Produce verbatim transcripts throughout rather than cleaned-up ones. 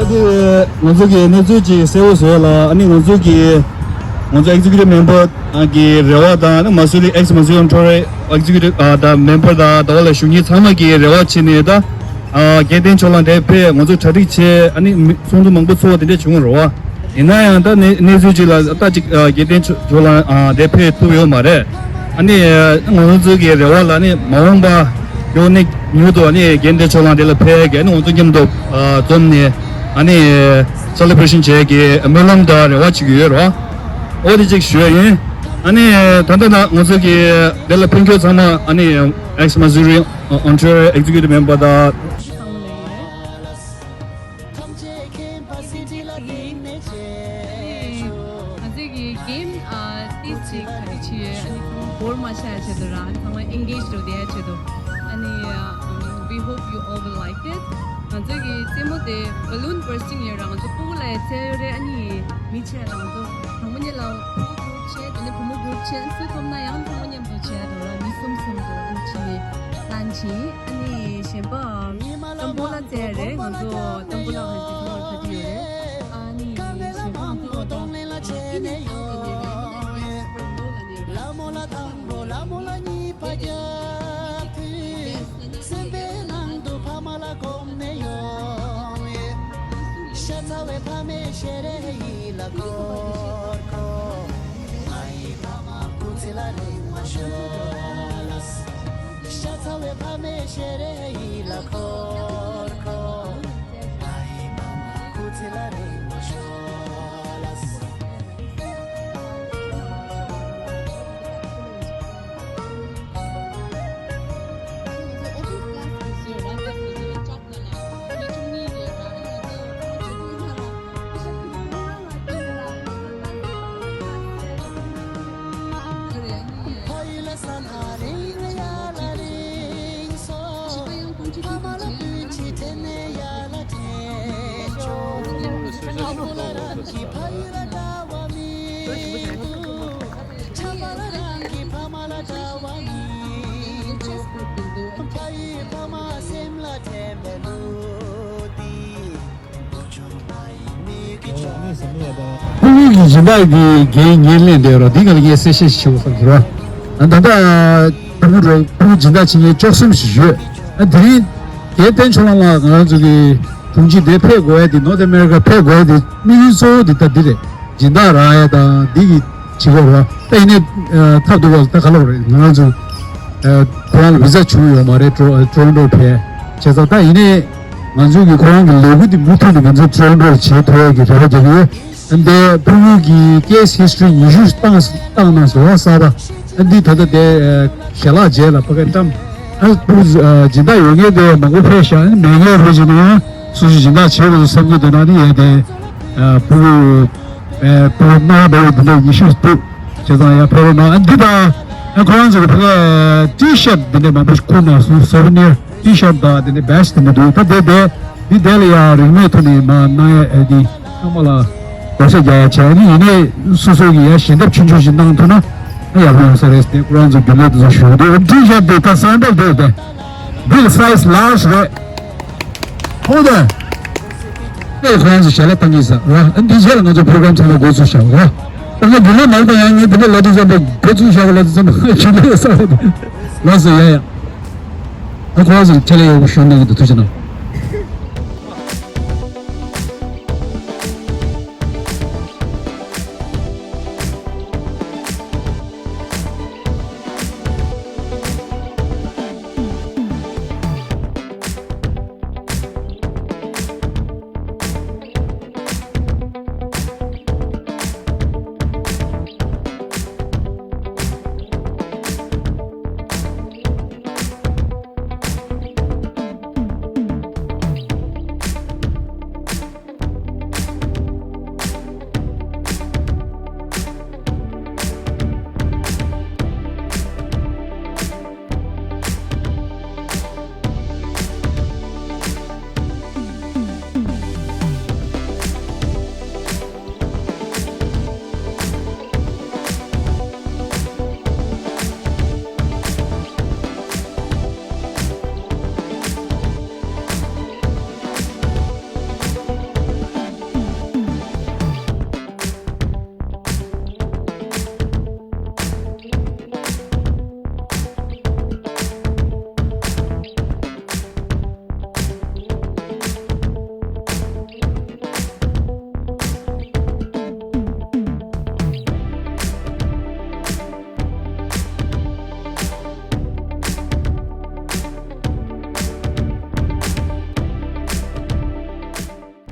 དེ་ང་ཚོ་གི་གནས་ཚུལ་ཅིག་གསལ་པོ་བཟོ་ཡ་ལ། ཨ་ནི་ང་ཚོ་གི་ང་ཚོ་ཨེག་ཛི་ཀིའུ་ཊིབ་མེམ་བར་གི་རེ་བ་དང་། ཨ་ནི་མ་སུ་རི་ཨེག་སི་མ་སུ་རི་ཨོན་ཊེ་རི་ཡོ་ཨེག་ཛི་ཀིའུ་ཊིབ་ཨ་དང་མེམ་བར་དང་ཟླ་བ་ལ་གཞོན་སྐྱེས་ཚང་མ་གི་རེ་བ་བྱས་ནས། ད་ཨ་རྒྱལ་བསྟན་ཕྱོགས་ལ་འདིར་ཕེབས། ང་ཚོ་གྲ་སྒྲིག་བྱས། ཨ་ནི་མི་ཚོགས་འདུ་མང་པོ་ཚོགས་པ་དེ་འདྲ་བྱུང་རེད་བ། ཡིན་ན་ཡང་ད་གནས་གནས་ཚུལ་ཅིག་ལ་ད་ཅིག་ཨ་རྒྱལ་བསྟན་ཕྱོགས་ལ་ཨ་འདིར་ཕེབས་ཐུབ་ཡོད་མ་རེད། ཨ་ནི་ང་ཚོ་གི་རེ་བ་ལ་ནི་མ་འོངས་པ་ཡོང་ནས་མྱུར་དུ་ཨ་ནི་རྒན་དེ་ཕྱོགས་ལ་འདི་ལ་ཕེབས་གི། ཨ་ནི་ང་ཚོ་མཉམ་དུ་ཨ་འཛོམས་ནས་ཨ་ནི་སེ་ལེ་བྷ་རེ་ཤན་བྱེད་ཀྱི་སྨོན་ལམ་དང་རེ་བ་བྱེད་ཀྱི་ཡོད་རེད་བ། འོ་དེ་གཅིག་ཞུ་ཡ་ཡིན། ཨ་ནི་ད་ལྟ་ན་ང་ཚོ་གི་འདི་ལ་ཕེབས་མཁན་ཚང་མ། ཨ་ནི་ཨེག་སི་མ་སུ་རི་ཨོན་ཊེ་རི་ཡོ་ཨེག་ཛི་ཀིའུ་ཊིབ་མེམ་བར་དང་། ང་ཚོས་ཀྱི་གེམ་ཨ་ཏིས་ཅིག་ག་རེ་བྱེད་ཡོད། ཨ་ནི་ཚང་མ་བོར་མ་ཆགས་ཡ་ཆེད་དུ་ར། ཨ་ནི་ཚང་མ་ཨེན་གེཇ་འགྲོ་བསྡད་ཡ་ཆེད་དུ། ཨ་ནི་ཨ་we hope you all will like it. ང་ཚོས་ཀྱི་རྩེད་མོ་དེ་བ་ལུན་བར་སི་ཊིང་ཡོད་ར། ང་ཚོ་སྤུ་གུ་ལ་ཡ་རྩེ་ཡོད་རེད། ཨ་ནི་མི་ཆེ་ལ་ང་ཚོ་དང་པོ་ཉིད་ལ་ཕྲུ་གུ་གུ་རུབ་བྱས། དེ་ནས་བུ་མོ་གུ་རུབ་བྱས། སུ་ཐོབ་ན་ཡང་ཚང་མ་མཉམ་དུ་བྱས་འགྲོ་ར། མི་གསུམ་གསུམ་དུ། ཨ་ནི་ཕྱི་ནས་ལན་བྱིན། ཨ་ནི་གཞན་པའམ་ཏམ་བུ་ལ་རྩེ་ཡ་རེད། ང་ཚོ་ཏམ་བུ་ལ་ཧན་ཏི་ཚང་མ་ཕ་ཏི་ཡོད་རེད། ཨ་ནི་གཞན་པ་ང་ཚོ་ད་ཨི་ནི་ཨ་ཏི་ནི་རེད། ཨ་ནི་ལ་མོ་ལ་དང་པོ་ལ་མོ་ལ་གཉིས་པ་རྒྱབ་དུས། སེམས་པའི་ནང་དུ་ཕ་མ་ལ་གོམས་ནས་ཡོང་། ཤ་ཚ་བའི་ཕ་མའི་ཞལ་རས་ཡིད་ལ་འཁོར་འཁོར། ཨ་ཡེ་ཕ་མ་སྐུ་ཚེ་ལ་རིང་བ་ཤོག་ལགས། ཤ་ཚ་བའི་ཕ་མའི་ཞལ་རས་ཡིད་ལ་འཁོར་འཁོར། ཨ་ཡེ་ཕ་མ་སྐུ་ཚེ་ལ་རིང་བ་ཤོག་ལགས། ཕྲུ་གུ་གི་སྦྱིན་བདག་གི་འགན་ངས་ལེན་བསྡད་རོགས། འདི་ག་ལ་ངས་གསལ་བཤད་ཞིག་བྱེད་དགོས་བསམ་གྱི་རོགས། ད་ལྟ་ཕྲུ་གུ་རོགས། ཕྲུ་གུ་སྦྱིན་བདག་བྱེད་མཁན་བཅུ་གསུམ་ཞིག་ཡོད། ཨ་དེ་རིང་རྒན་བསྟན་ཕྱོགས་གླང་ལགས་ང་རང་ཚོ་གི་དྲུང་ཆེ་འདིར་ཕེབས་དགོས་ཡ་དེ། ནོར་ཐི་ཨ་མེ་རི་ཀ་ཕེབས་དགོས་ཡ་དེ་དམིགས་ཡུལ་གཙོ་བོ་དེ་ད་འདི་རེད། སྦྱིན་བདག་རག་ཡ་དང་འདི་གི་བྱེད་སྒོ་རེད་བ། ད་ཡིན་ནའི་ཨ་ཐབས་སྡུག་པ་ད་ག་ལབ་རེད། ང་རང་ཚོ་ཨ་ཁོ་རང་ལ་བི་ཟ་བྱུང་ཡོད་མ་རེད། ཊོ་ཊོ་རོན་ཊོ་ཕེབས་བྱས་ཙང་། ད་ཡིན་ནའི་ང་ཚོ་གི་ཁོ་རང་གི་ལས་འགུལ་འདི་མུ་མཐུད་ནས་ང་ཚོ་ཊོ་རོན་ཊོ་ལ་བྱེད་ཐུབ་ཡ་གི་རེ་བ་རྒྱག་གི་ཡོད། འདི་ཕྲུ་གུ་གི་ཀེ་སི་ཧི་སི་ཊོ་རི་ཉི་ཤུ་བཏང་བཏང་གནང་སོང་། གསར་པ་འདི་ད་ལྟ་དེ་ཞལ་ལག་རྗེས་ལ་ཕ་གི་བཀྲམ། ཨ་ཕྲུ་གུ་སྦྱིན་བདག་ཡོད་མཁན་དེ་མང་པོ་ཕེབས་ཤག་ཨ་ནི་མེད་མཁན་རེད་ཅེ་ན་སོ་སོ་སྦྱིན་བདག་བྱེད་དགོས་བསམ་གྱི་འདུག་ན་ནི་ཡས་དེ་ཕྲུ་གུ་ཕྲུ་གུ་སྣ་འདྲ་བོ་འདི་འདྲ་ཉི་ཤུ་འདུག་བྱས་ཙང་ཡར་ཕེབས་རོགས་གནང་། ཨ་འདི་དང་ཨ་ཁོ་རང་ཚོ་གི་ཕ་གི་ཊི་ཤར་ཊི་འདི་འདྲ་མང་པོ་ཞིག་ཁུར་གནང་སོང་། སོ་བི་ནི་ཡར། ཊི་ཤར་ཊི་དང་དེ་ནས་བེ་ཇི་དེ་འདྲ་འདུག་ད་དེ་དེ་འདི་དེ་ལ་ཡང་རིན་མེད་ཐོག་ནས་མར་གནང་ཡ། ཨེ་འདི་ཚང་མ་ལ་བགོ་བཤའ་རྒྱག་ཡ་བྱས། ཨ་ནི་ཡིན་ནའི་སོ་སོ་གི་ཡ་ཞལ་འདེབས་ཆུང་ཆུང་ཞིག་གནང་ཐུབ་ན་ཨ་ཡག་པོ་ཡོང་ས་རེད་ཟེར་ཏེ་ཁོ་རང་ཚོ་རྒྱུན་ལས་དེ་ཚོ་ཞུ་གི་འདུག་ཊི་ཤར་ཊི་དེ་ད་སན་ཌར་དེ་དེ་འདི་ལ་སའི་ཛི་ལར་ཇི་རེད། ཧོ་དེ་དེ་ཁོ་རང་ཚོ་ཞལ་ལག་བཏང་གི་ས་རེད། ཨ་འདི་རྗེས་ལ་ང་ཚོ་པོ་རོ་གྷ་རམ་ཚང་མ་འགོ་ཚུགས་བཞག་རེད། ད་ང་རྒྱུན་ལས་མ་གཏོང་ཡ། ངས་འདི་འདྲ་ལབ་དུས་ཙམ་པ་འགོ་ཚུགས་བཞག་ལབ་དུས་ཙམ་པ་རྒྱུན་ལས་ས་རེད། ལགས་སོ། ཡ་ཡ། ཨ་ཁོ་རང་ཚོ་ཁྱེད་ལ་ཡག་པོ་ཞུ་གནང་གི་འདུག་ཐུགས་རྗེ་གནང་།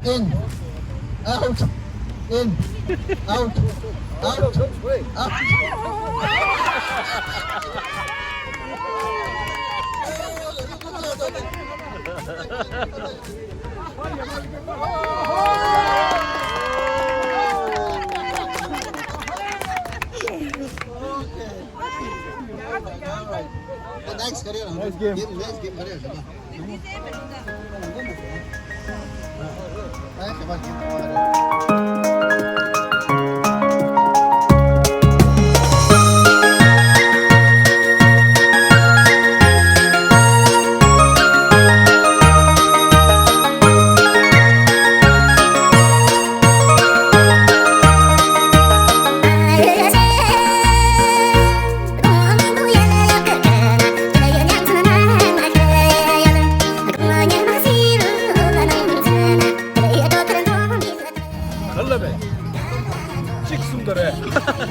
In, out, in, out, out, out. Okay. All right. The next career, huh? Next game. Game, next game, career, huh? ག་ལ་བས། གཅིག་གསུམ་དུ་རེད།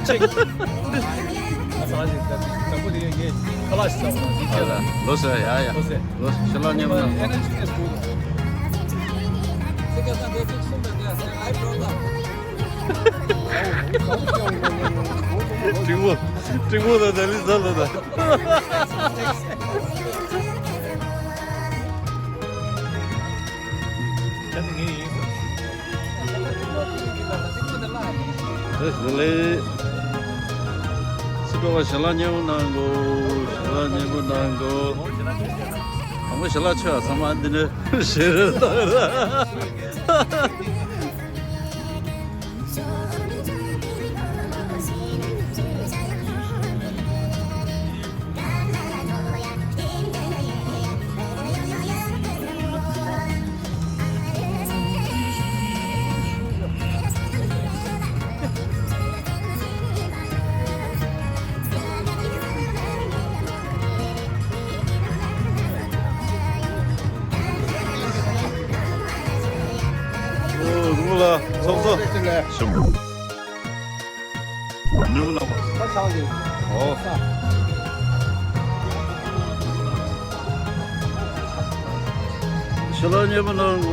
གཅིག་ཨ་ས་ཞིག་དང་པོ་དེ་ངས་ཁ་ལག་ཞིག་བཟའ་བ་དང་འདི་ཁྱེད་ལ་ལོ་སེ་ཡ་ཡ་ལོ་སེ། ལོ་སེ་ཤ་ལག་མཉེས་པོ་དང་། ཀྲིང་མོ། ཀྲིང་མོ་དང་ད་ལི་ཟ་ལ་ད། ད་ནི་ངའི་ཡིན་ཟེར། ཨེ་ཟེར་ལེ། སི་ཏོ་བ་ཞལ་ལག་མཉེས་པོ་གནང་གོ། ཞལ་ལག་མཉེས་པོ་གནང་གོ། དང་པོ་ཞལ་ལག་མཆོད་ཨ་ཚང་མ་འདི་ནས་ཞེ་རེ་ལྟ་ར། ཨོ་རུ་ལ་ཚོགས་གཙོ། ཉུང་ལ། ཨོ། ཞལ་ལག་མཉེས་པོ་གནང་། ང་ཚོ་ཐུགས་རྗེ་གནང་། ཞལ་ལག་མཉེས་པོ་གནང་།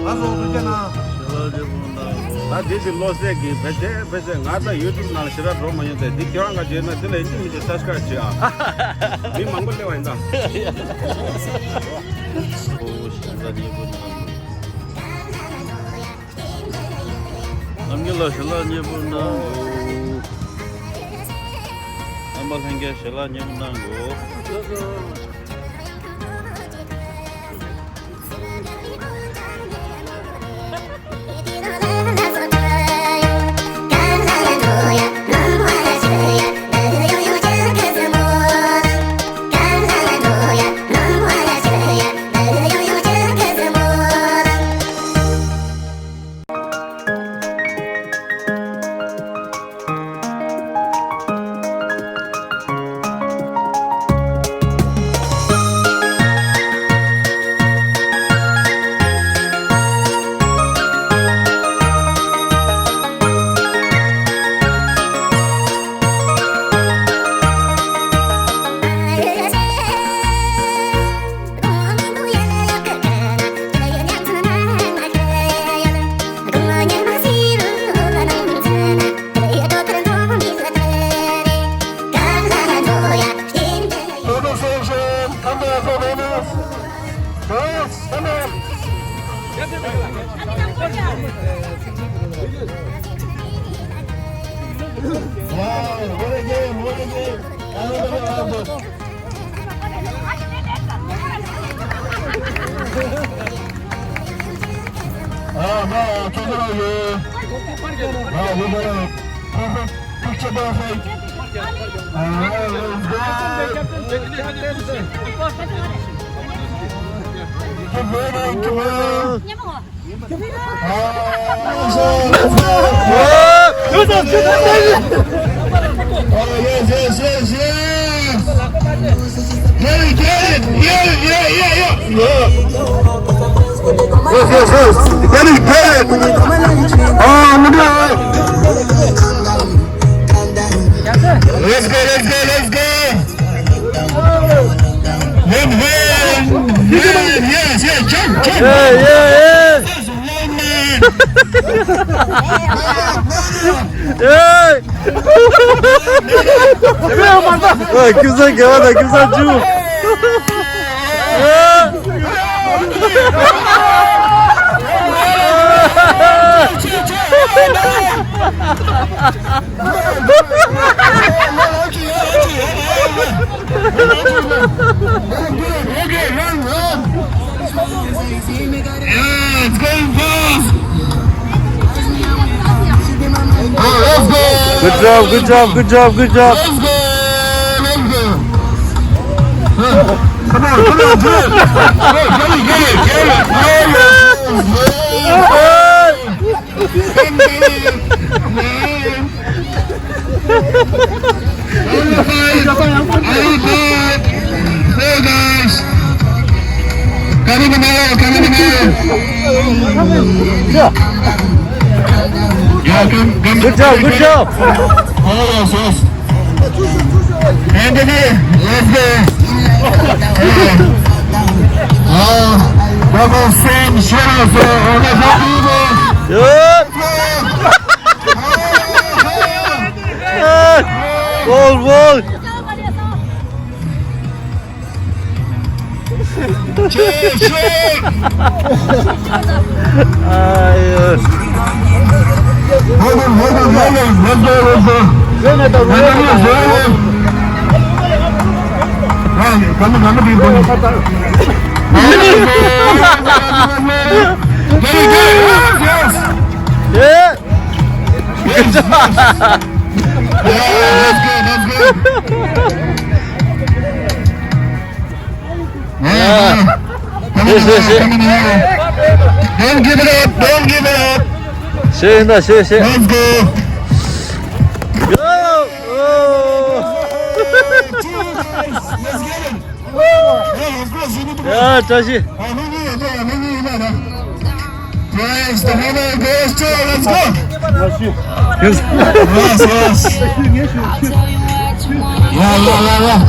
ད་འདི་དེ་བློ་གསལ་གྱི་བེད་སྤྱད་བེད་སྤྱད་ང་ད་ཡུ་ཊུབ་ནང་ཞེ་དྲག་འགྲོ་མ་ཡོང་སྟེ་འདི་ཁྱེད་རང་ག་བརྗོད་ན་དེ་ལ་ཡིན་གཅིག་མིན་གཅིག་སབ་སི་ཀ་རེབ་བྱེད་ཨ། མི་མང་པོ་སླེབས་པ་ཡིན་ད། ཨོ་ཞལ་ལག་མཉེས་པོ་གནང་། རྣམ་རྒྱལ་ལགས་ཞལ་ལག་མཉེས་པོ་གནང་གོ། རྣམ་པ་ལྷན་རྒྱས་ཞལ་ལག་མཉེས་པོ་གནང་གོ། Wow, what a game, what a game. Another round. Ah, no, check it out, yeah. Ah, we got a perfect picture, perfect. All right, let's go. Keep winning, keep winning. Oh, yes, yes, yes, yes. Get it, get it. Yeah, yeah, yeah, yeah, yeah. Yes, yes, yes. Get it, get it. Oh, no. Let's go, let's go, let's go. One man. Yes, yes, jump, jump. Yeah, yeah, yeah. That's one man. ཨེ། ཨེ། ཁྱིམ་ཚང་དགེ་བ་དང་ཁྱིམ་ཚང་བཅུ། ཨེ། Yeah, it's going fast. Oh, let's go. Good job, good job, good job, good job. Let's go, let's go. Come on, come on, come on. Hey, get it, get it, get it. Hey, guys. Come in the middle, come in the middle. Yeah, come, come. Good job, good job. Oh, yes, yes. And again, let's go. Oh, double same, shout out for all the people. Good. Ball, ball. Ayo. Hold on, hold on, hold on. Let's go, let's go. Let's go, let's go. Hey, come on, come on, people. Very good. Yes, yes. Yeah. Good job. Yeah, that's good, that's good. Yeah. Come on, come on, come on. Don't give it up, don't give it up. Shit, no, shit, shit. Let's go. Go. Oh. Let's get him. Yeah, of course, you need to go. Yeah, Tashi. Praise the Holy Ghost, let's go. Yes, yes. Yeah, yeah, yeah, yeah.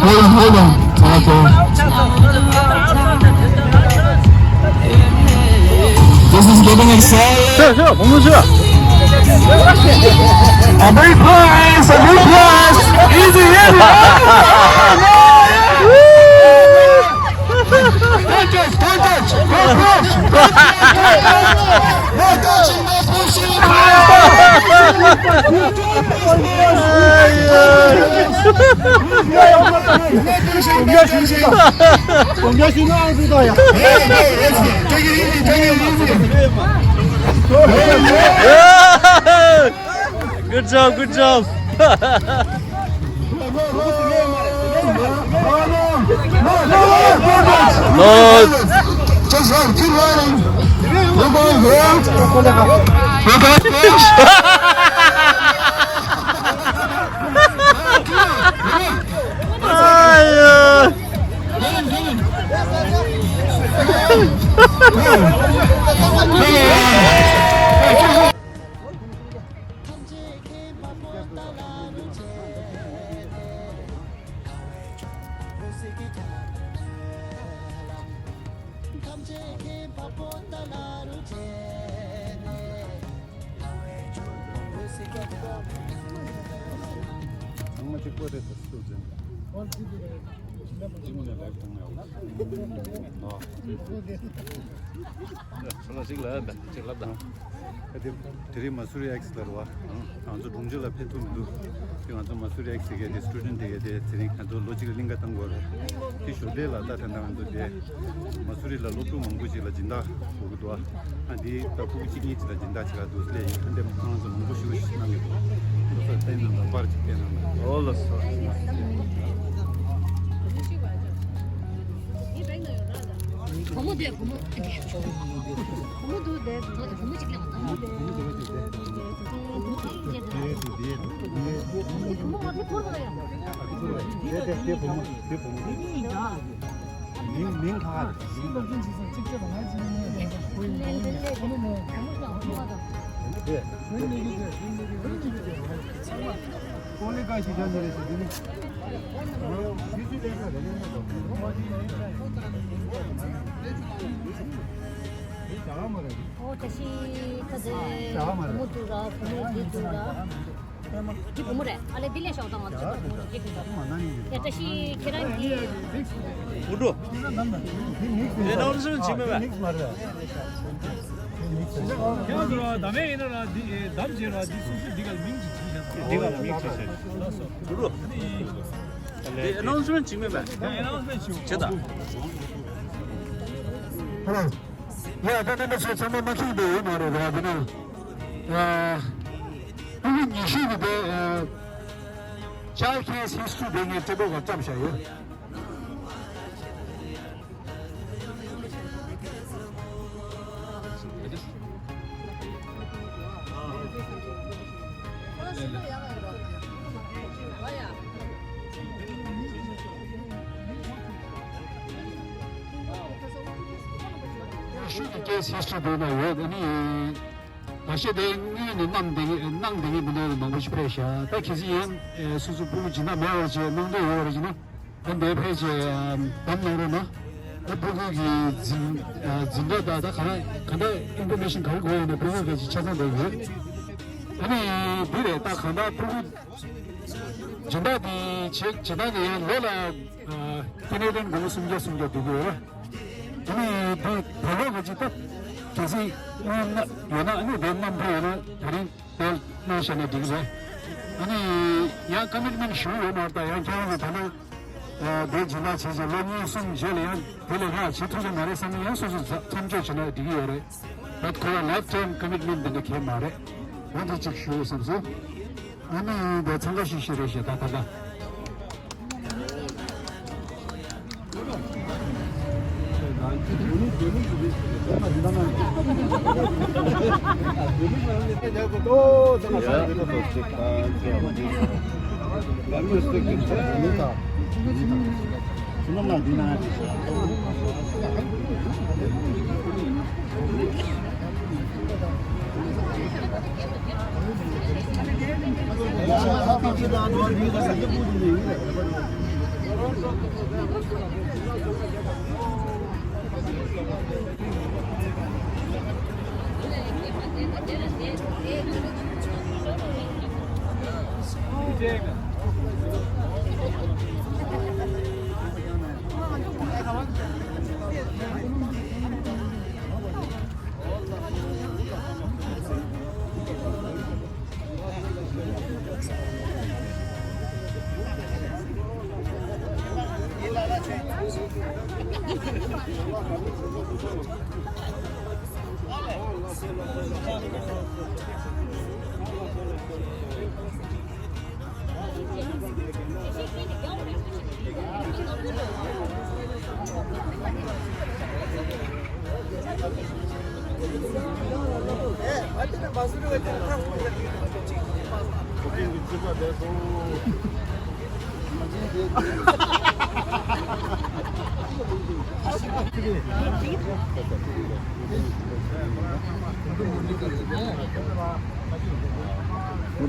Hold on, hold on. Okay. This is getting excited. Sure, sure. A big prize, a big prize. Easy, easy. Don't touch, don't touch, don't touch. No touching, no pushing. Hey, hey, let's go. Take it easy, take it easy. Good job, good job. Lord. Just run, keep running. We're going, girl. We're going, girl. Ayo. ཚང་མ་གཅིག་པོ་རེད་ད་སུ་ཟིན། གཅིག་ནས་ལེགས་བཏང་ཡོད། ཨོ། ཚང་མ་གཅིག་ལ་ད་གཅིག་ལབ་དང་། དེ་དེ་རིང་མ་སུ་རི་ཨེགས་ལ་རེད་བ། ང་ཚོ་སྒྲུང་ཆུ་ལ་ཕེབས་ཐུབ་མི་འདུག་དེ་ང་ཚོ་མ་སུ་རི་ཨེགས་ཟེར་མཁན་དེ་སི་ཊུ་ཌེན་ཊི་དེ་གས་དེ་དེ་རིང་ང་ཚོ་ལོ་གཅིག་ལ་གླིང་ག་བཏང་དགོས་རེད། དེ་ཞོར་དེ་ལ་ད་ད་ལྟ་ང་ཚོ་དེ་མ་སུ་རི་ལ་སློབ་ཕྲུག་མང་པོ་ཞིག་ལ་སྦྱིན་བདག་དགོས་ཀྱི་འདུག་ཨ་འདི་ད་ཕྲུ་གུ་གཅིག་གཉིས་ཅིག་ལ་སྦྱིན་བདག་བྱེད་ག་འདུག་ལས་ཡིན་ཁ་འདེམས་ཁོང་ཚོ་མང་པོ་ཞིག་གནང་གི་འདུག་དེ་ཚོ་བསྟན་གནང་དང་པར་ཅིག་བསྟན་གནང་དང་། ཨོ་ལགས་སོ། བུ་མོ་དེ་བུ་མོ། བུ་མོ་འདུག་དེ་བུ་མོ་གཅིག་ལ་བུ་མོ་དེ་བུ་མོ་ང་ཚོ་ཐོར་ཡ། མིང་མིང་ག་རེ། ཀོ་ལི་ཀ་ཞིག་ཆགས་ནི་རེད་ཟེར་དེ་ནི། ཨ་ནི་ཇ་ལ་མ་རེད། ཨོ་བཀྲ་ཤིས་ཁ་ཟས་བུ་མོ་འདུག་ར། བུ་མོ་འདི་འདུག་ར། འདི་བུ་མོ་རེད། ཨ་ལས་འདི་ལས་ཤོག་དང་ང་ཚོ་བུ་མོ་རེད། འདི་གི་ཡ་བཀྲ་ཤིས་ཁྱེད་རང་གི། འུ་འགྲོ། འདི་ནང་སོན་བྱིན་མེད་པས། ཡང་འགྲོ་ར། འདམ་ཡིན་ན་ར་འདི་འདམ་བྱེད་ར། འདི་སོ་སོ་འདི་ག་མིང་ཅིག་བྱིན་བྱ། འདི་ག་ལ་མིང་ཅིག་བྱེད། འུ་འགྲོ། འདི་ཨེ་ནོན་སི་མེན་ཊི་བྱིན་མེད་པས། ཨེ་ནོན་སི་མེན་ཊི་བྱིན་བྱེད་ད། ཡ་ད་ད་ད་ཚོ་ཚང་མ་མ་ཁྱོད་འདི་ཡོད་མ་རེད་ར། འདི་ན་ཨ་ཕྲུ་གུ་ཉི་ཤུ་གི་དེ་ཨ་Child Cares History དེ་ངས་ཊེ་བལ་ག་བཀྲམ་བཞག་ཡོད། ཤུགས་ཀྱི་ཀེ་སི་ཧིས་ཊོ་རི་འདི་ན་ཡོད། ཨ་ནི་ད་ཤེས་དེ་དངོས་ནས་གནང་བསྡད་གནང་བསྡད་མཁན་འདི་འདྲ་མང་པོ་ཞིག་ཕེབས་ཤག་ད་གལ་སྲིད་ཡིན་སོ་སོ་ཕྲུ་གུ་སྦྱིན་བདག་མེད་པ་བྱས་གནང་འདོད་ཡོད་པ་ཞིག་ན། ཨ་འདིར་ཕེབས་བྱས་བདམས་གནང་རོགས་གནང་། ཨ་ཕྲུ་གུ་གི་འཛིན་འཛིན་གྲྭ་དང་ད་ག་རེ་ག་འདྲ་ཨིན་ཕོར་མེ་ཤན་ག་རེ་དགོས་ཡོད་ན་ཕྲུ་གུ་ག་ཅིག་ཆ་ཚང་དགོས་ཡོད། ཨ་ནི་འདི་རེད། ད་གང་ལྟར་ཕྲུ་གུ་སྦྱིན་བདག་འདི་བྱེད་བྱེད་སྟངས་འདི་ཡང་ལོ་ལ་ཨ་ཀེ་ནེ་ཌི་ཡན་ཌོ་ལར་སུམ་བརྒྱ་སུམ་བརྒྱ་སྡུད་ཀྱི་ཡོད་རེད། ཨ་ནི་འདི་ད་ལོ་ག་ཅིག་ད་གལ་སྲིད་དངུལ་ཡོད་ན། ཨ་ནི་དེ་རྣམ་པ་ཡོད་ན་དེ་རིང་དེ་གནང་བཞག་ན་འགྲིག་གི་རེད། ཨ་ནི་ཡང་ཀོ་མིཊ་མེན་ཊི་ཞུ་ཡོད་མ་རེད། ད་ཡང་ཁྱེད་རང་གིས་ད་ལོ་ཨ་དེ་སྦྱིན་བདག་བྱས་བྱས་ལོ་གཉིས་གསུམ་རྗེས་ལ་ཡང་དེ་ལས་ལྷག་བྱེད་ཐུབ་ཀྱི་མ་རེད་བསམ་ན་ཡང་སོ་སོ་མཚམས་འཇོག་བྱས་ན་འགྲིག་གི་ཡོད་རེད། བད་ཁོ་རང་ལའིཕ་ཊའིམ་ཀོ་མིཊ་མེན་ཊི་འདི་འདྲ་གང་ཡང་མ་རེད། འོ་འདི་གཅིག་ཞུ་བསམ་སོང་། ཨ་ནི་འདི་འཚང་ཁ་ཤིག་ཤིག་རེད་ཤག་ད་ད་ལྟ།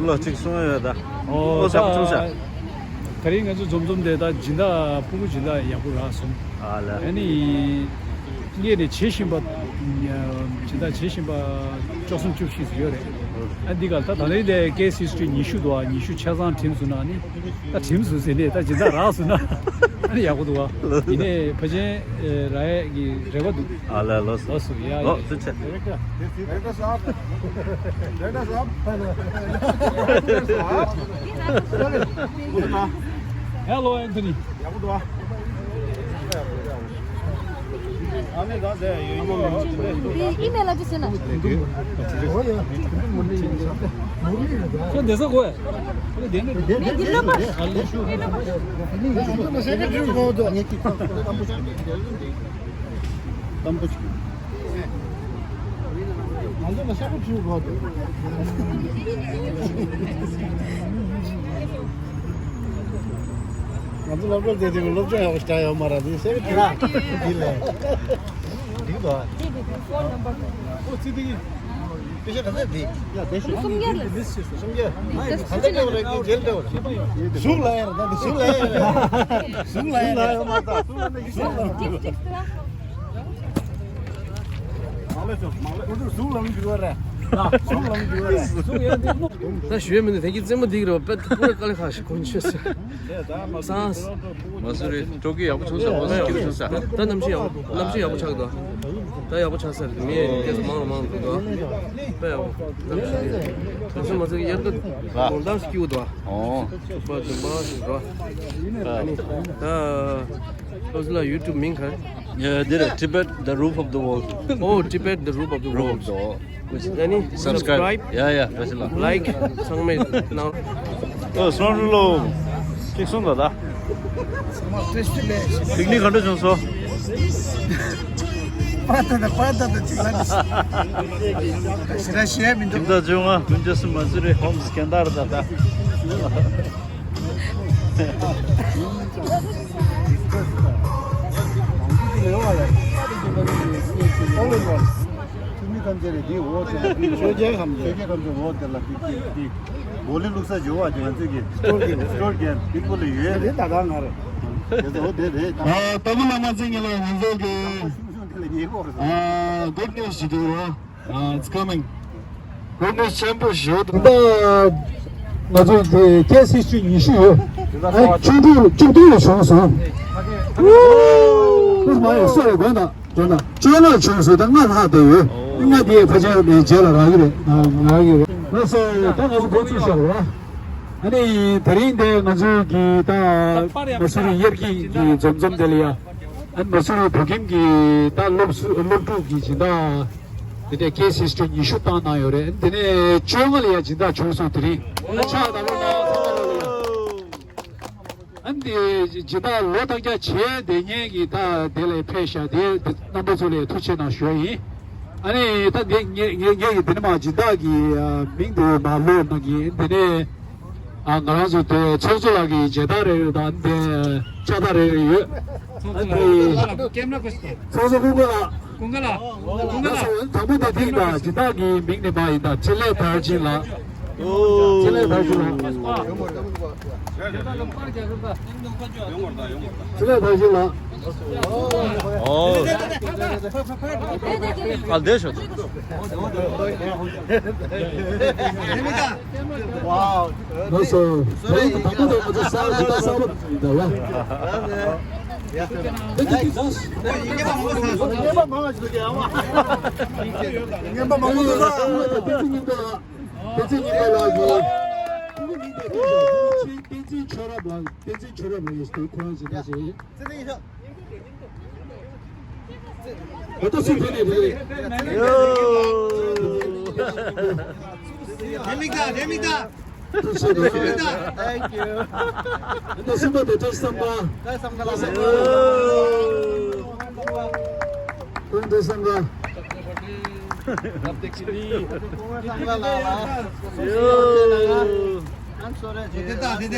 ལོ་གཅིག་སོང་ཡོད་ད། ཨོ་ཨོ་ཟ་ཁུ་ཆུང་ཤ། ད་རིང་ང་ཚོ་འཛོམས་འཛོམས་དེ་ད་སྦྱིན་བདག་ཕྲུ་གུ་སྦྱིན་བདག་ཡག་པོ་རག་སོང་། ཨ་ལ། ཨ་ནི་སྔས་ནས་བྱེད་བཞིན་པ་སྦྱིན་བདག་བྱེད་བཞིན་པ་བཅུ་གསུམ་བཅུ་བཞི་ཙམ་ཡོད་རེད། ཨ་འདི་ག་ད་ད་རིང་དེ་ཀེ་སི་ཧིས་ཊོ་རི་ཉི་ཤུ་འདུག་ཨ་ཉི་ཤུ་ཆ་ཚང་འགྲིམས་སོང་ན་ནི། ད་འགྲིམས་སོང་ཟེར་ནས་ད་སྦྱིན་བདག་རག་སོང་ན་ཨ་ནི་ཡག་པོ་འདུག་ཨ། ཡིན་ནའི་ཕལ་ཆེར་རག་ཡས་ཀྱི་རེ་བ་འདུག་ཨ་ལ་ལོ་སོ། ལོ་སོ་ཡ་ལོ་ཡ། ཚུན་ཆད། Director Saheb. Director Saheb. Hello, Anthony. ཨ་ནི་ད་དེ་ཡོད་ཡོད་ཡོད། ཁྱོད་འདི་ས་གོ་ཡ། ཁྱོད་འདི་ནི། འདི་ལོ་པ། ཨ་ལེ་ཤུ། དམ་པོ་ཅིག། ང་ཚོ་ལ་ཤ་ཁུ་བྱུག་དགོས་འདུག་ང་ཚོ་སློབ་གྲྭ་བསྡད་དུས་སློབ་སྦྱོང་ཡག་པོ་ཞིག་རྒྱག་ཡོད་མ་རེད། དེ་ཤ་ཁུ་བྱུག་གོ་འདུག་འདི་ལས། འདི་གོ། ཨོ་ཙི་ཏི། པེ་ཤ་ག་ཚད་འདི། ཡ་དེ་ཤ་སུམ་བརྒྱ་རེད། སུམ་བརྒྱ། ག་ཚད་སྤྲད་པ་རེད། ཁྱེད་སྤྲད་པ་རེད། གཟུགས་ལ་ཡ་རེད། ད་འདི་གཟུགས་ལ་ཡ་རེད། གཟུགས་ལ་ཡ་རེད། གཟུགས་ལ་ཡ་རེད། ད་ཞུ་ཡ་མི་འདུག་དེ་གི་རྩེད་མོ་འདི་རེད་པ། པད་ཁོ་རེ་དཀའ་ལས་ཁག་ཤི་གོ་ཤི་ས། མ་སུ་རི་སྤྲོ་སྐྱིད་ཡག་པོ་བྱུང་ས། མ་སུ་སྐྱིད་པོ་བྱུང་ས། ད་གནམ་གཤིས་ཡག་པོ། གནམ་གཤིས་ཡག་པོ་ཆགས་འདུག་ད་ཡག་པོ་ཆགས་ས་རེད། མི་སྐད་ཚོ་མང་རུ་མང་རུ་འགྲོ་འདུག་དཔེ་ཡག་པོ། གནམ་གཤིས་དེ་ཚོ་མ་ཚོ་གི་དབྱར་ཁ་དགོང་དག་སྐྱིད་པོ་འདུག་ཨོ། པ་དུ་མ་ཞིག་འགྲོ། ཨ་ནི་ད་ཨོ་ཟི་ལ་ཡུ་ཊུབ་མིང་ག་རེད། Yeah, འདི་རེད། Tibet, the Roof of the World. Oh, Tibet, the Roof of the World. ཨ་ནི་subscribe. Yeah, yeah, བཀྲ་ཤིས་ལགས། Like ཚང་མས་གནང་། ཨོ་སོང་རུ་ལོ། ཅིག་སོང་ད་ད། པིག་ནིག་ག་འདྲ་བྱུང་སོང་། པ་ད་ད་པ་ད་ད་ཅིག་ལ། ཞེ་དྲག་ཞེ་མི་འདུག་ཁྱིམ་ཚང་བཅོ་ལྔ་ཀུན་ཅོ་སི་མ་སུ་རི་ཧོམ་སྐྱེ་འདར་ད་ད། ཆུ་མིག་ཁམས་ཚན་རེད། འདིའི་འོག་དེ་ལ་ཆོས་རྒྱལ་ཁམས་ཚན། ཆོས་རྒྱལ་ཁམས་ཚན་འོག་དེ་ལ་ཏིག་ཏིག་ཏིག་སྒོ་ལི་བླུགས་ས་འཇོ་བ་དེ་ང་ཚོས་ཀྱི་སྟོར་གྱིན་སྟོར་གྱིན་ཏིག་པོ་ལ་ཡོད་རེད། ད་ད་ང་རེད། དེ་ཚོ་འོ་དེ་རེད། ད་ཨ་ཏོག་མོ་ལ་མ་ཚིག་ཉིན་ལ་ང་ཚོ་གི་ཤུང་ཤུང་དེ་ལ་ཉེ་གོ་རེད། ཨ་good news ཞིག་འདུག་རོ། ཨ་it's coming. Good news ཆེན་པོ་ཞིག་ཡོད་འདུག་ད་ང་ཚོ་དེ་ཁལ་སི་ཆུ་ཉི་ཤུ་ཡོད། ཨ་ཆུང་འབྲིང་བཅུ་བདུན་ལ་བྱུང་སོང་། ཨུ་མ་ཡོད་སོ་རེ་དགོན་དང་། དེ་ན་བཅོ་ལྔ་བྱུང་སོང་། ད་ལྔ་ལྷག་བསྡད་ཡོད། ལྔ་དེ་ཕལ་ཆེར་ནས་རྗེས་ལ་རག་གི་རེད། རག་གི་རེད། ལགས་སོ། ད་ང་ཚོ་འགོ་ཚུགས་ཤག་རོ། ཨ་ནི་དེ་རིང་འདི་ང་ཚོའི་གི་ད་མ་སུ་རི་དབྱར་སྐྱིད་ཀྱི་འཛོམས་འཛོམས་དེ་ལ་ཡ། ཨ་ནི་མ་སུ་རི་བོད་ཁྱིམ་གྱི་ད་སློབ་སློབ་ཕྲུག་གི་སྦྱིན་བདག་དེ་ནས་ཁལ་སི་ཆུ་ཉི་ཤུ་བཏང་གནང་ཡོད་རེད། དེ་ནས་བཅོ་ལྔ་ལ་ཡ་སྦྱིན་བདག་བྱུང་སོང་། དེ་རིང་ཕྱག་དང་པོ་གནང་ཚང་མ་ལ་ཡ། ཨ་ནི་དེ་ཇི་ལྟར་ལོ་ཐག་རྒྱ་ཆེ་བསྡད་མཁན་གྱི་ད་དེ་ལ་ཕེབས་ཤག་དེ་རྣམ་པ་ཚོ་ལ་ཐུགས་རྗེ་གནང་ཞུ་ཡ་ཡིན། ཨ་ནི་ད་དེ་ངས་ངས་ངས་ཀྱི་དེ་ནི་མ་ཇི་ལྟར་གྱི་མིང་དུ་མ་ལོ་ན་གི་དེ་ནས་ཨ་ང་རང་ཚོ་དེ་ཚོགས་གཙོ་ལགས་ཀྱི་མཇལ་དར་རེ་རེ་དང་དེ་ཕྱག་དར་རེ་རེ་ཡོད། ཨ་ནི་ཚོགས་གཙོ་སྐུ་ངོ་ལགས། ཀུན་དགའ་ལགས། ཀུན་དགའ་ལགས། ད་ས་བོན་དང་པོ་དེ་ཐིག་དང་ཇི་ལྟར་གྱི་མིང་ནས་མ་ཡིན་དང་ཕྲིན་ལས་མཐར་ཕྱིན་ལགས། ཕྲིན་ལས་མཐར་ཕྱིན་ལགས། ཕྲིན་ལས་མཐར་ཕྱིན་ལགས། ཨོ། ཨ་ལས་ཤོག་ལགས་སོ། ད་ལྟ་ང་ཚོ་གསར་འདི་ལྟར་གསར་པ་ཡིན་ད་ལ། དེ་དེ་དེ་ཟ། ངན་པ་མང་ང་ཞིག་ཡང་བ། ངན་པ་མང་པོ་འདུག་ད། བསྟན་འཛིན་སྙིང་པོ་ལགས། བསྟན་འཛིན་སྙིང་པོ་ལགས་ཀྱིས། བསྟན་འཛིན་ཆོས་རབ་ལགས། བསྟན་འཛིན་ཆོས་རབ་ལགས་ཡིན་ཞིག་ཁོ་རང་ཞིག་ད་ཞིག་ད་ལྟ་སུ་ཕེབས་ནས་རེད། ཡོ། རེད་མིག་ད། རེད་མིག་ད། ཐུགས་རྗེ་ཆེ། རེད་མིག་ད། Thank you. ད་སུ་མ་དེ་བཀྲ་ཤིས་བསམ་པ། བཀྲ་ཤིས་བསམ་པ་ལགས། ཡོ། ཀུན་ཏུ་བསམ་པ། ཀུན་ཏུ་བསམ་པ་ལགས། ཡོ། I'm sorry. དེ་ད་དེ་དེ། ད་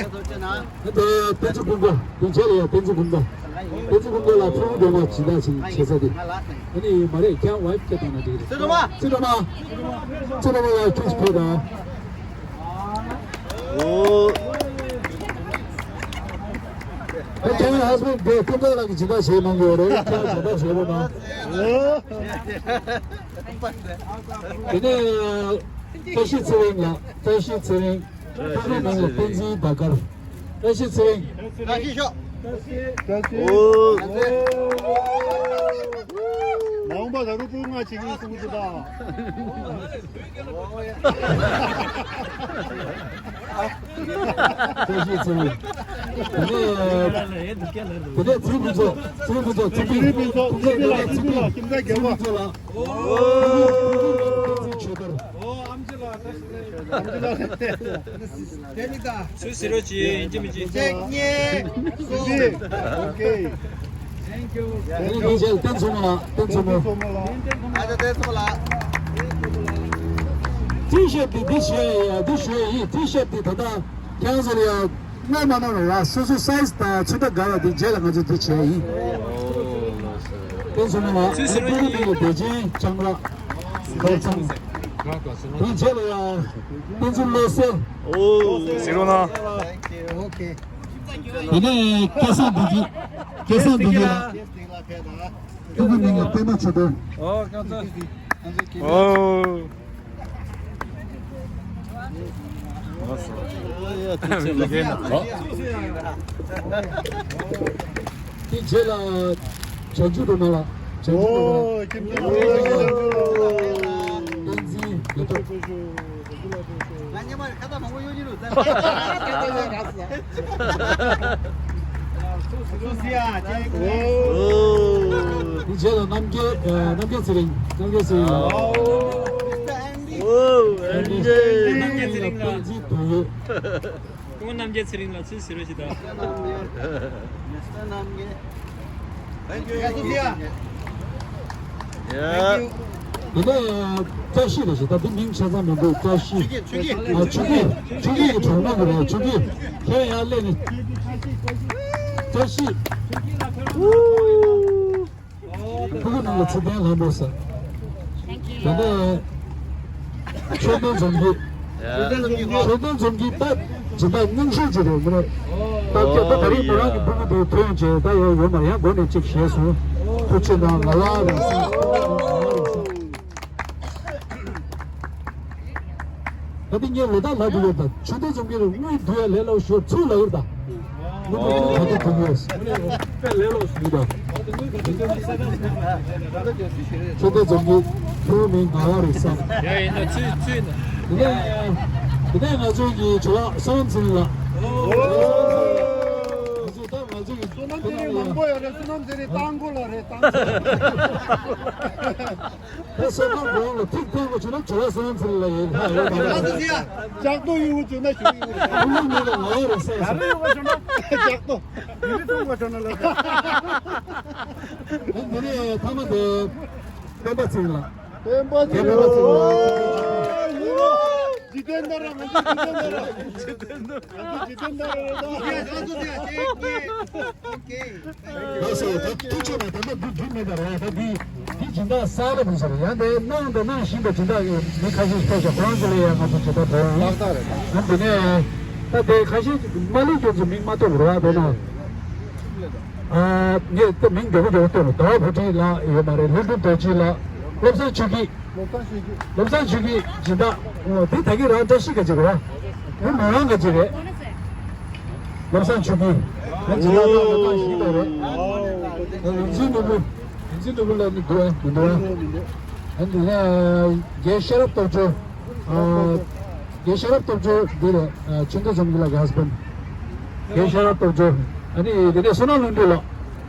བསྟན་འཛིན་ཀུན་དགའ། དེ་རྗེས་ལ་ཡང་བསྟན་འཛིན་ཀུན་དགའ། བསྟན་འཛིན་ཀུན་དགའ་ལ་ཕྲུ་གུ་སྒྲོལ་མ་སྦྱིན་བདག་ཅིག་བྱེད་ས་དེ། ཨ་ནི་མ་རེད། ཁྱེད་རང་ཝའིཕ་སྐད་བཏང་ན་འགྲིག་རེད། ཚེ་སྒྲོལ་མ། ཚེ་སྒྲོལ་མ་ལ་ཁྱེད་ཕེབས་དང་། ཨོ། ཨ་ཁྱེད་རང་ཧ་སི་བྷེན་ཌི་དེ་ཀུན་དགའ་ལགས་ཀྱིས་སྦྱིན་བདག་བྱེད་གནང་གི་ཡོད་རེད། ཁྱེད་རང་སྦྱིན་བདག་བྱེད་རོགས་གནང་། དེ་ནས་བཀྲ་ཤིས་ཚེ་རིང་ལགས། བཀྲ་ཤིས་ཚེ་རིང་། ཕ་གི་མིང་ལ་བསྟན་འཛིན་ཟླ་དཀར། བཀྲ་ཤིས་ཚེ་རིང་། བཀྲ་ཤིས་ཤོག་ཨོ། མ་འོངས་པ་ད་རུང་ཀྲུང་ང་བྱེད་ཀྱི་ཡིན་གསུང་གི་འདུག་ད། བཀྲ་ཤིས་ཚེ་རིང་། དེ་ནས་དེ་ནས་ཚེ་རིང་ཕུན་ཚོགས། ཚེ་རིང་ཕུན་ཚོགས། ཚེ་རིང་ཕུན་ཚོགས། ཚེ་རིང་ཕུན་ཚོགས་ལགས། ཚེ་རིང་ཕུན་ཚོགས་ལགས། ཨོ། བསྟན་འཛིན་ཆོས་དར། ཨོ། ཨམ་ཆི་ལགས། ཨམ་ཆི་ལགས། དེ་མི་ད། སུ་ཟེར་རོ་ཅི་ཡིན་གཅིག་མིན་གཅིག་གཅིག་གཉིས་གསུམ། ཨོ་ཁེ། Thank you. དེ་ནི་མི་ཆེན་བསྟན་སྲུང་ལགས། བསྟན་སྲུང་མོ། ཨ་ཅག་བསྟན་སྲུང་ལགས། ཊི་ཤར་ཊི་འདི་འདི་ཞུ་ཡ་ཡ། འདི་ཞུ་ཡ་ཡིན། ཊི་ཤར་ཊི་འདི་ད་ལྟ་ཁྱེད་རང་ཚོ་ལ་ཡ་གནང་མ་གནང་རོགས་ར། སོ་སོ་སའི་ཛི་དང་ཚོན་ཁྲ་དགའ་བ་དེ་རྗེས་ལ་ང་ཚོ་འདི་བྱེད་ཡ་ཡིན། བསྟན་སྲུང་མོ་ལགས། ཚུལ་ཟེར་རོ་ཅི་ཡིན། བདེ་ཆེན་ལྕང་ར་གར་ཚང་། དེ་རྗེས་ལ་ཡ་བསྟན་སྲུང་བློ་གསལ། ཨོ། ཟེར་རོ་ན། ཨོ་ཁེ། དེ་ནས་སྐལ་བཟང་བདེ་སྐྱིད། སྐལ་བཟང་བདེ་སྐྱིད་ལགས། སྐུ་ངོ་མིང་ལ་པད་མ་ཆོས་སྒྲོན། ཨོ། སྐལ་བཟང་། ཨོ། དེ་རྗེས་ལ་བྱང་ཆུབ་སྒྲོལ་མ་ལགས། བྱང་ཆུབ་སྒྲོལ་མ། ཨོ། ཁྱིམ་ཚང་། བསྟན་འཛིན་ལེགས་གྲུབ། ང་སྔོན་མ་ཁ་བཏགས་མང་པོ་གཡོག་གི་འདུག་ད། ཨོ། དེ་རྗེས་ལ་རྣམ་རྒྱལ། ཨ། རྣམ་རྒྱལ་ཚེ་རིང་། རྣམ་རྒྱལ་ཚེ་རིང་ལགས། ཨོ། ཨེན་ཌི། རྣམ་རྒྱལ་ཚེ་རིང་ལགས། བསྟན་འཛིན་དོན་ཡོད། སྐུ་ངོ་རྣམ་རྒྱལ་ཚེ་རིང་ལགས། ཚུར་གཟིགས་རོགས་བྱེད་དང་། མི་སི་ཊར་རྣམ་རྒྱལ། Thank you. ཡ། འདི་ནས་བཀྲ་ཤིས་རེད་ཤག་ད་འདི་མིང་ཆ་ཚང་མི་འདུག་བཀྲ་ཤིས། ཆུ་སྐྱིད། ཨ། ཆུ་སྐྱིད། ཆུ་སྐྱིད་ཀྱི་གྲོགས་མོ་གི་རེད། ཆུ་སྐྱིད། ཁྱེད་ཡར་སླེབས་ནས། བཀྲ་ཤིས། ཕྲུ་གུ་རྣམས་ལ་ཚེ་བརྟན་ལྷམ་མོ་ཟེར། Thank you. ད་ལྟ་ཆོས་ལྡན་འཛོམས་སྐྱིད། ཆོས་ལྡན་འཛོམས་སྐྱིད་ད་སྦྱིན་བདག་རྙིང་ཤོས་ཅིག་རེད། མི་རེད། ད་ཀྱ་ད་ད་རིང་མོ་རང་གི་ཕྲུ་གུ་དེ་ཐོན་རྗེས་ད་ཡོད་ཡོད་མ་རེད། ཡང་སྒོ་ནས་ཅིག་བཞེས་སོང་། ཐུགས་རྗེ་གནང་། ང་ལ་རེད་ཟེར། ད་འདི་ངས་ལོ་ཟླ་ལྷག་གི་ཡོད་ད། ཆོས་ལྡན་འཛོམས་སྐྱིད་ལ་དངུལ་བསྡུ་ཡ་ལས་སླ་པོ་ཞིག་ཚུར་ལབ་ཡོད་ད། དངུལ་བསྡུ་ཡ་ལས་སླ་པོ་ཞིག་ཡོད་ད། ཆོས་ལྡན་འཛོམས་སྐྱིད་ཁྱོད་མིང་ངག་དབང་རིག་བཟང་། ཡ། ཡིན་ན་ཚུལ་ཚུལ་ན། དེ་ནས་དེ་ནས་ང་ཚོའི་གི་ཇོ་ལགས་བསོད་ནམས་ཚེ་རིང་ལགས། ང་ཚོ་ད་ང་ཚོའི་གི་བསོད་ནམས་ཚེ་རིང་མང་པོ་ཡོད་རེད། བསོད་ནམས་ཚེ་རིང་རྟ་མགོ་ལགས་རེད། རྟ་མགོ། ད་སོ་ཁ་འགྲོ་ལ་ཐིག་ཐེག་པ་བྱུང་ན་ཇོ་ལགས་བསོད་ནམས་ཚེ་རིང་ལགས་ཡིན། ལགས་སོ་ཟེར་ཡ། ལྕགས་རྡོ་གཡུ་བོ་བྱུང་ན་ཞུ་གི་ཡོད། ཨ་ནི་ངེད་ལ་ངག་དབང་རིག་བཟང་ཟེར། ལྕགས་རྡོ། ཡུལ་ཚོང་པ་བྱུང་ན་ལ། ཨ་འདི་ནས་ཐ་མ་དེ་སྤེན་པ་ཚེ་རིང་ལགས། སྤེན་པ་ཚེ་རིང་ལགས། འཇིག་རྟེན་ན་ར། ང་ཚོ་འཇིག་རྟེན་ན་ར། འཇིག་རྟེན་ན་ར་རེད་ད། ལགས་སོ། ད་ཐུགས་རྗེ་ཆེ། ད་ལྟ་འདི་འགྲིག་མེད་པ་རེད། ད་འདི་འདི་སྦྱིན་བདག་གསར་པ་འདུག་ཟེར། ཡང་དེ་གནང་དང་གནང་བཞིན་པ་སྦྱིན་བདག་ཡོད། མི་ཁ་ཤས་ཤིག་ཕེབས་ཤག་ཁོ་རང་ཚོ་ལ་ཡང་ང་ཚོ་སྦྱིན་བདག་དོན་ཡིན། ལགས་རྟགས་རེད། ཨ་འདི་ནས་ད་དེ་ཁ་ཤས་མ་ལུས་ཁྱོད་ཚོ་མིང་མ་ཐོབ་རོགས་ཨ། དེ་ན། ཨ་ངས་ད་མིང་མགྱོགས་པོ་མགྱོགས་པོ་བཏོན་རོགས། ཟླ་བ་བུ་ཁྲིད་ལགས་ཡོད་མ་རེད། ལྷུན་གྲུབ་རྡོ་རྗེ་ལགས། བློ་བཟང་ཆོས་སྐྱིད། བློ་བཟང་ཆོས་སྐྱིད། བློ་བཟང་ཆོས་སྐྱིད་སྦྱིན་བདག། འོ་དེ་ད་གིན་རང་བཀྲ་ཤིས་ག་ཅིག་རེད། དེ་མོ་རང་ག་ཅིག་རེད། བློ་བཟང་ཆོས་སྐྱིད། ང་སྦྱིན་བདག་ད་བློ་བཟང་ཞིག་ད་རེད། རིག་འཛིན་ནོར་བུ། རིག་འཛིན་ནོར་བུ་ལ་ནི་འདུག་ཨ། མི་འདུག་ཨ། ཨ་འདི་ནས་རྒན་ཤེས་རབ་སྟོབས་འབྱོར། ཨ་རྒན་ཤེས་རབ་སྟོབས་འབྱོར་འདི་རེད། ཨ་ཆོས་ལྡན་འཛོམས་སྐྱིད་ལགས་ཀྱི་ཧ་སི་བན། རྒན་ཤེས་རབ་སྟོབས་འབྱོར། ཨ་ནི་དེ་ནས་བསོད་ནམས་ལྷུན་གྲུབ་ལགས།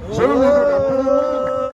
བསོད་ནམས་ལྷུན་གྲུབ་ལགས།